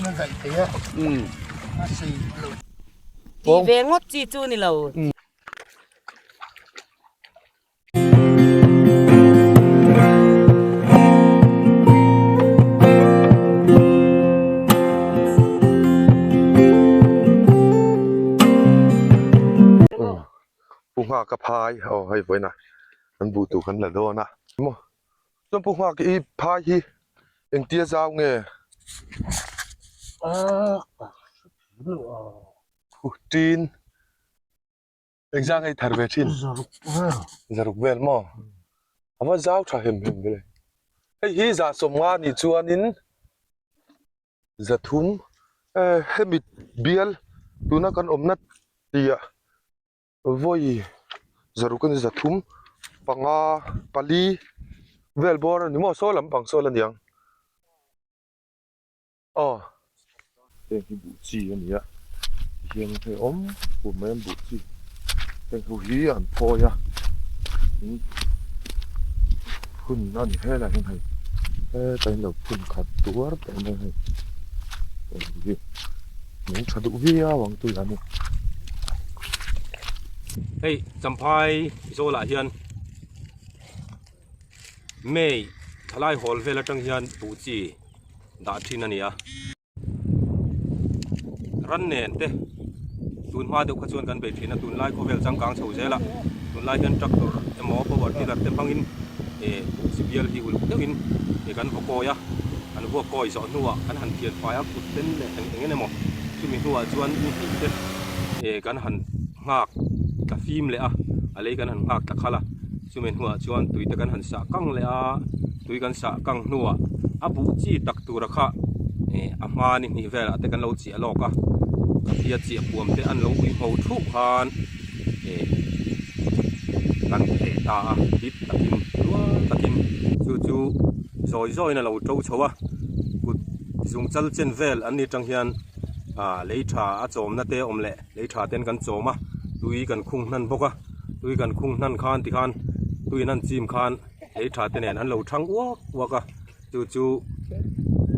a daih thei a, a sei lo. Tih ve ngawt chi chu ni lo. Pu Nghaka phai aw hei vawiinah an buh tur kan la dawn a maw chuan Pu Nghak i phai hi engtia zau nge tin Engzah ngei thar ve thin? Zaruk vel. Zaruk vel maw? A va zau tha hem hem ve le. Hei hi 150 nih chuanin 300 eh hemi bial tuna kan awmna tihah vawi zaruk a ni 300 panga pali vel bawr a ni maw saw lampang saw la niang. Aw heng hi buh chi a ni a tihian hei awm fur mai an buh chi heng ho hi an phawi a phun a ni helai hian hei hetah hian lo phun khat tuar tawh mai a hei heng hi nung tha duh viau ang tui a ni. Hei Champhai zawlah hian May thalai hawl vel atang hian buh chi dah thin a ni a. Ran nen te tun hma deuh kha chuan kan bei thin a, tunlai khawvel changkang chho zel a, tunlai hian tractor emaw power tiller te hmangin eh buh chi bial hi uluk deuhin eh kan vaw kawi a, kan vuak kawi zawh hnuah kan han thian fai a kut ten leh eng eng emaw chumi hnuah chuan ni hnih te eh kan han nghak tla fim leh a, a lei kan han nghak tla khalh a. Chumi hnuah chuan tui te kan han sah kang leh a, tui kan sah kang hnuah a buh chi tak tura kha eh a hma ni hnih velah te kan lo chiah lawk a, khatia chiah puam te an lo ui ngho thuh khan eh kan theh ta a, dip takin rual takin chu chu zawi zawiin a lo to chho a, kut zung chal chen vel an ni tang hian ah lei tha a chawmna te awm leh. Lei tha ten kan chawm a, tui kan khung hnan bawk a, tui kan khung hnan khan tikhan tui an chim khan lei tha te nen an lo thang uak uak a, chu chu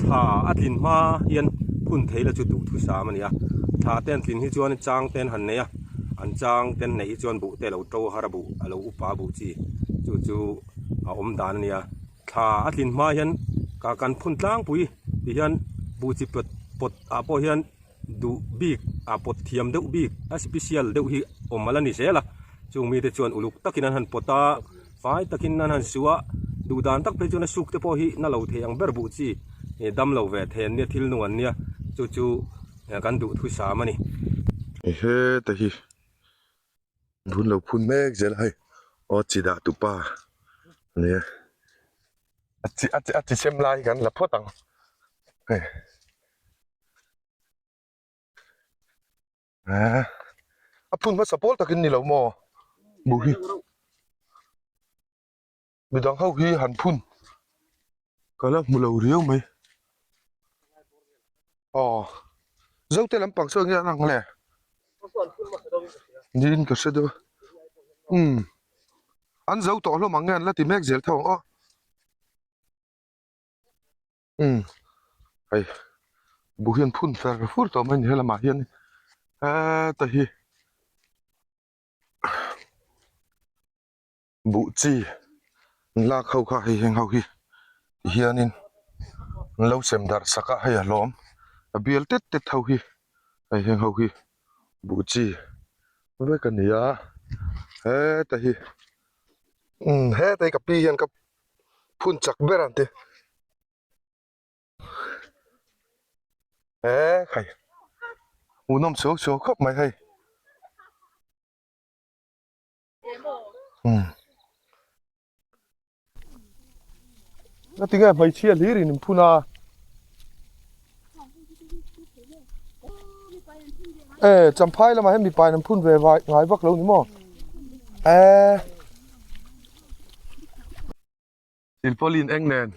thla a tlin hma hian phun thei la chu duhthusam a ni a, thla te an tlin hi chuan chang te an han nei a, an chang te an neih hi chuan buh te a lo to har a buh a lo upa buh chi chu chu a awm dan a ni a. Thla a tlin hma hian ka kan phun tlangpui ti hian buh chi pawt pawt ah pawh hian duh bik a pawt thiam deuh bik a special deuh hi awm ala ni zel a chung mite chuan uluk takin an han pawt a fai takin an han su a duh dan tak phei chuan a suk te pawh hi na lo thei ang ber buh chi ih dam lo ve thei an nia thil nung an nia chu chu kan duh thusam a ni. Heta hi Hun lo phun mek zel a hei aw chi dah tu pa a nia a chi a chi a chi sem lai hi kan la phawt ang hei ah a phun hmasa pawl takin ni lo maw buh hi. Midang ho hi han phun ka la hmu lo riau mai. Aw Zote lampang saw enge an ang le? Niin ka hre deuh a. Umm an zo tawh hlawm ang nge an la ti mek zel tho ang aw. Umm hei buh hian phun fer fur tawh mai a ni helamah hian heta hi. Buh chi an lak ho kha hei heng ho hi ti hianin an lo sem darh sak a hei a hlawm a bial tet tet ho hi hei heng ho hi buh chi vek a ni a heta hi umm heta hi ka pi hian ka phun chak ber ang te he khai hmuhnawm suau suau khawp mai hei. A tinge hmeichhia hlir in in phun a e champhai lamah hian mipa in an phun ve vai ngai vak lo ni maw e silpauline eng nen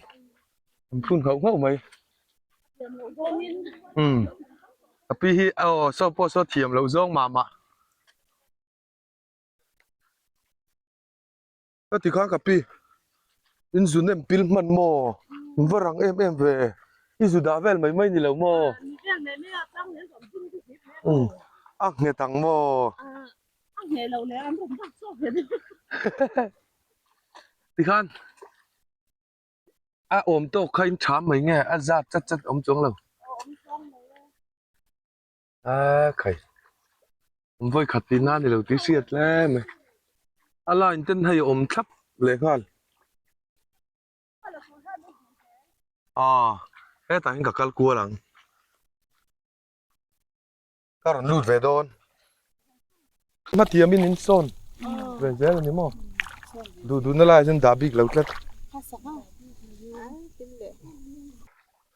an phun nghauh nghauh mai umm a pi hi aw saw pawh saw thiam loh zawng mah mah. Ka ti khan ka pi in zu nem pil hman maw in va rang em em ve i zu dah vel mai mai ni lo maw. Um a nghet ang maw? Tikhan a awm tawk kha in tham mai nge a zat chat chat awm chuang lo. A khai vawi khat tih na ni lo tih hriat hle mai a line ten hei a awm thlap leh nghal. Aw hetah hian ka kal kual ang. Ka rawn lut ve dawn. Hmatiamin in sawn ve zel a ni maw? Duh duhna laiah chuan dah bik lo tlat.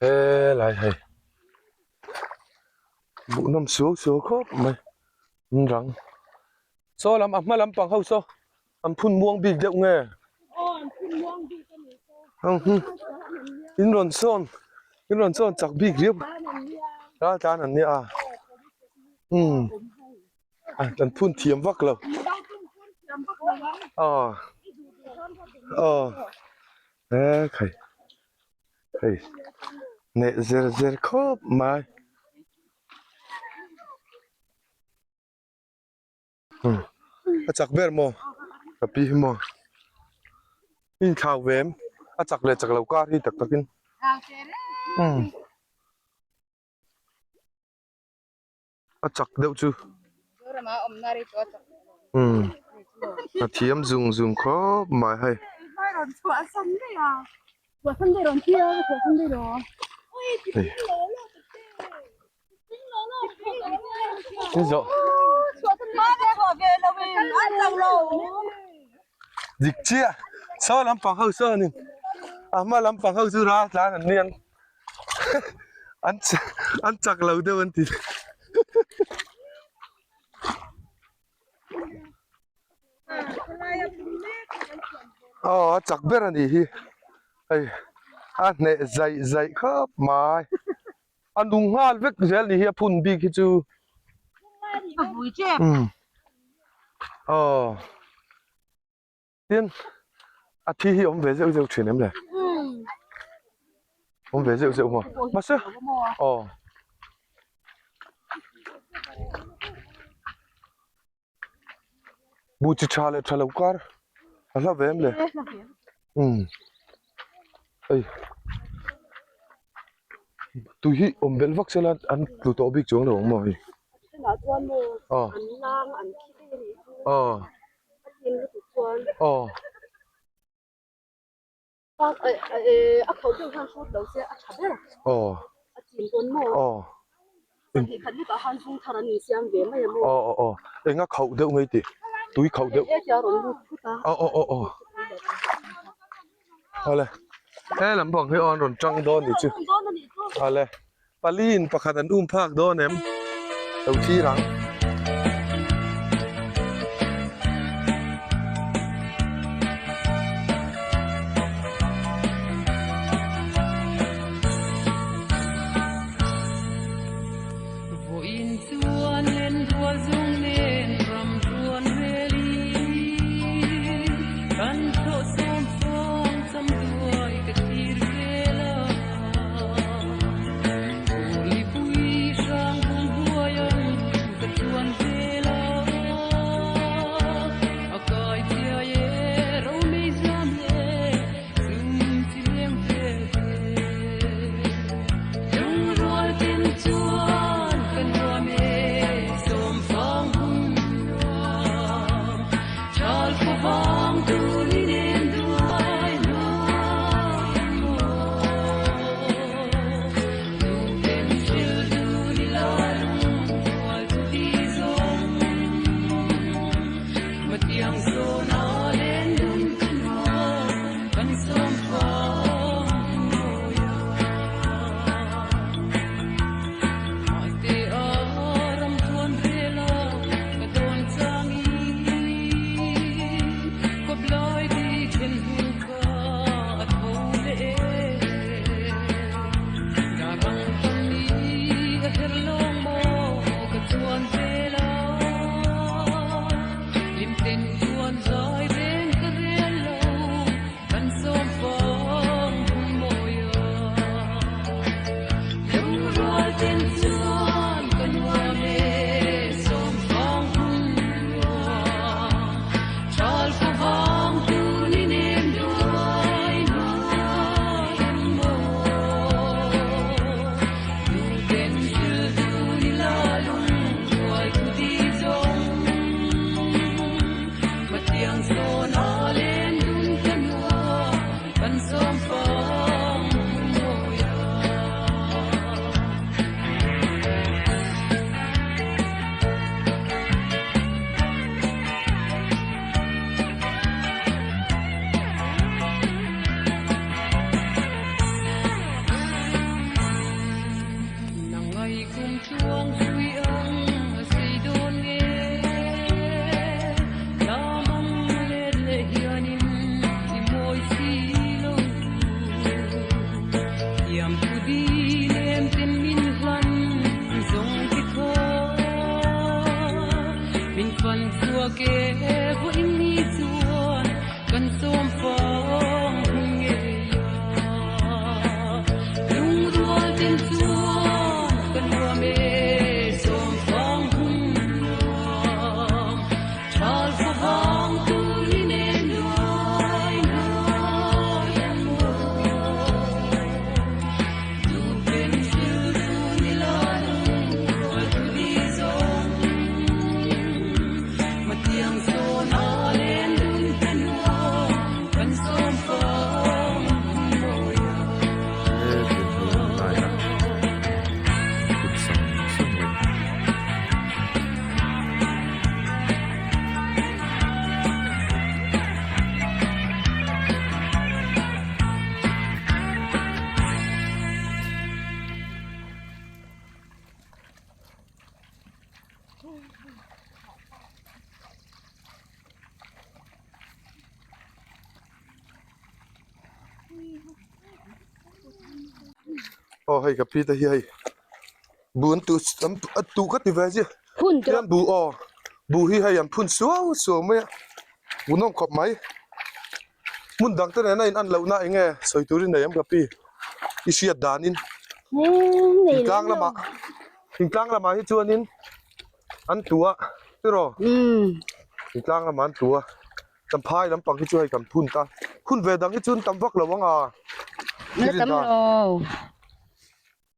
Helai hei hmuhnawm suau suau khawp mai an rang. Saw lam a hma lampang ho saw an phun muang bik deuh nge? In rawn sawn in rawn sawn chak bik riau ral tlan an nia umm an phun thiam vak lo aw aw he khai hei neh zer zer khawp mai. A chak ber maw ka pi hi maw in thlau ve em a chak leh chak lo kar hi tak tak in a chak deuh chu a thiam zung zung khawp mai hei. Dik chiah saw lampang ho sawnin a hma lampang ho chu ral tlan an ni ang an an chak lo deuh an ti. Aw a chak ber a nih hi hei a hneh zaih zaih khawp mai. A nung nghal vek zel ni hi a phun bik hi chu. Umm aw tin a thi hi awm ve zeuh zeuh thin em le awm ve zeuh zeuh maw mahse aw buh chi tha leh tha lo kar a hla ve em le umm hei tui hi awm belh vak sela an tlu tawh bik chuang lo ang maw hei aw aw aw. Aw aw aw aw aw eng a khauh deuh ngei tih tui khauh deuh aw aw aw aw awle he lampang hi aw an rawn tang dawn nih chu awle pali in pakhat an um phak dawn em lo thlir ang. Aw hei ka pi te hi hei bu an tu an a tu ka ti ve zia Phun tawh. Hian bu aw bu hi hei an phun suau suau mai a bu nawm khawp mai hmun dang te nena in an loh na eng nge sawi turin nei em ka pi i hriat danin thingtlang lamah thingtlang lamah hi chuanin an tu a tiraw thingtlang lamah an tu a champhai lampang hi chu hei kan phun ta phun ve dang hi chuan tam vak lo ang a Na tam lo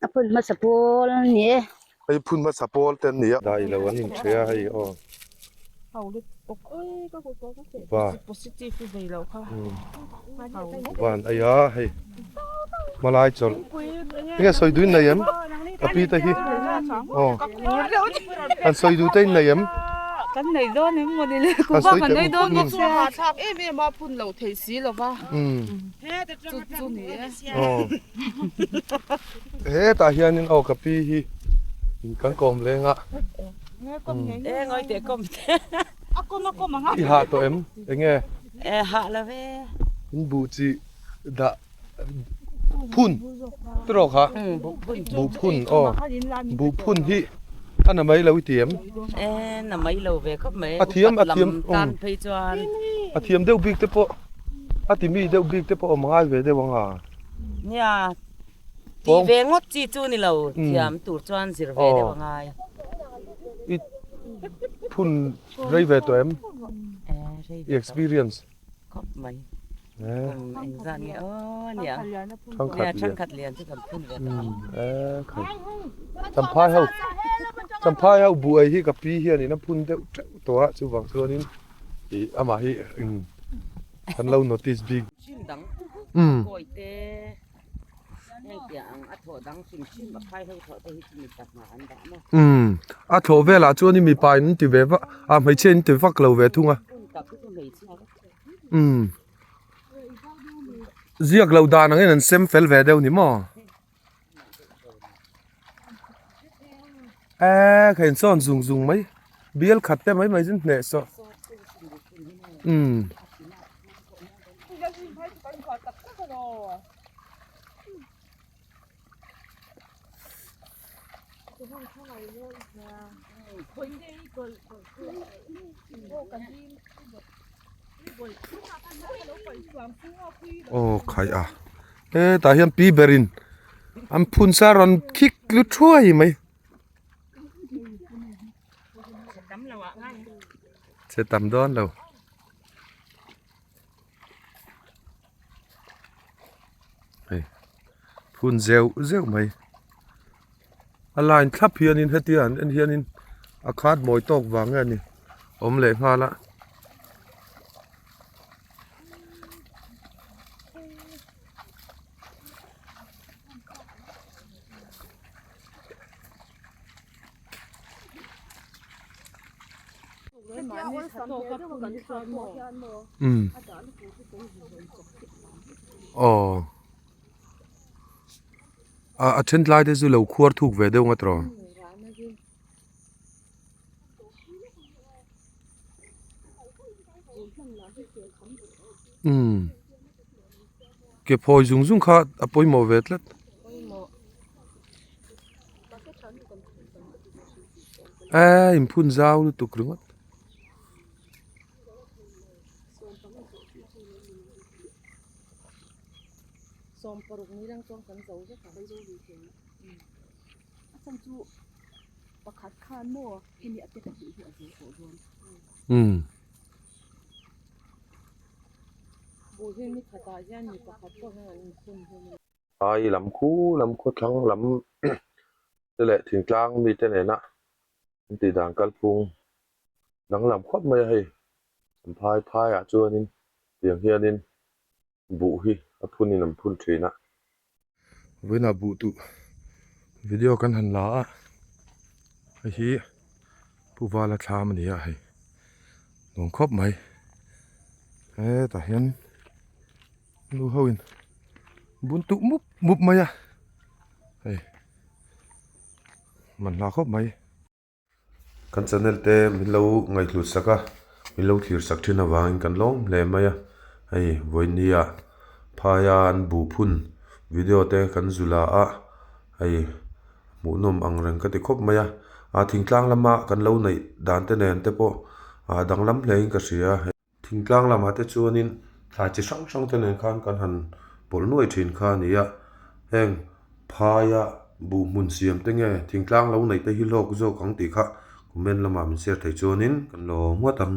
a phun hmasa pawl a ni e hei phun hmasa pawl te an ni a dai lo an inhria hei aw va van ei a hei hmalai chawlh enge sawi duhin nei em ka pi te hi aw an sawi duh te in nei em kan nei dawn em maw ni le Kan sawi teh u dawn bawk sia thlak em em a phun lo thei si lo va chu chu ni e aw hetah hianin aw ka pi hi kan kawm leng a e ngawi teh kawm te a kawm a kawm ang a i hah tawh em enge e hah lo ve in buh chi dah phun tiraw kha buh phun aw buh phun hi a na mai lo i ti em e na mai lo ve khawp mai a thiam a thiam tan phei chuan a thiam deuh bik te pawh a ti mi deuh bik te pawh awm ngai ve deuh ang a nia ti ve ngawt chi chu ni lo thiam tur chuan zir ve deuh a ngai i phun rei ve tawh em i experience khawp mai kum engzat nge aw nia nia thangkhat lian chu kan phun ve tawh ang champhai ho champhai ho buai hi ka pi hianin a phun deuh teuh tawh a chuvang chuanin ih amah hi kan lo notice bik hrim dang kawi te heng piah ang a thawh dang hrim hrim a phai ho thawh te hi chu mipa hna an dah maw a thawh velah chuanin mipa in an ti ve vak a hmeichhia in ti vak lo ve thung a umm ziak loh dan angin an sem fel ve deuh ni maw eee kha insawn zung zung mai bial khat te mai mai chu hneh sawh umm. Aw khai a hetah hian pi berin an phun sa rawn khik lu thuai mai che tam dawn lo. Hei phun zeuh zeuh mai a line thlap hianin hetia an en hianin a khat mawi tawk vang nge ni awm leh nghal a. Umm aw. A a then tlai te chu lo khuar thuk ve deuh nga tawh. Umm ke phawi zung zung kha a pawimawh ve tlat. Eee inphun zau lutuk ringawt. Umm. Ai lam khu lam khawthlang lam te leh thingtlang mite nena an tih dan kalphung danglam khawp mai a hei phai phaiah chuanin tiang hianin buh hi a phunin an phun thin a. Vawiinah buh tuh video kan han la a hei hi Pu Vala thlam a ni a hei nuam khawp mai hetah hian nu ho in bun tuh mup mup mai a hei man hla khawp mai. Kan channel te min lo ngaihhlut sak a, min lo thlir sak thin avangin kan lawm hle mai a, hei vawinia phaia an buh phun video te kan zu la a, hei hmuhnawm ang reng ka ti khawp mai a, a thingtlang lama kan lo neih dan te nen te pawh a danglam hle in ka hria. Thingtlang lamah te chuanin thlai chi hrang hrang te nen khan kan han pawlh nuai thin kha a ni a, heng phaia buh hmun siam te nge thingtlang lo neih te hi hlawk zawk ang tih kha comment lamah min share thei chuanin kan lo ngawt ang.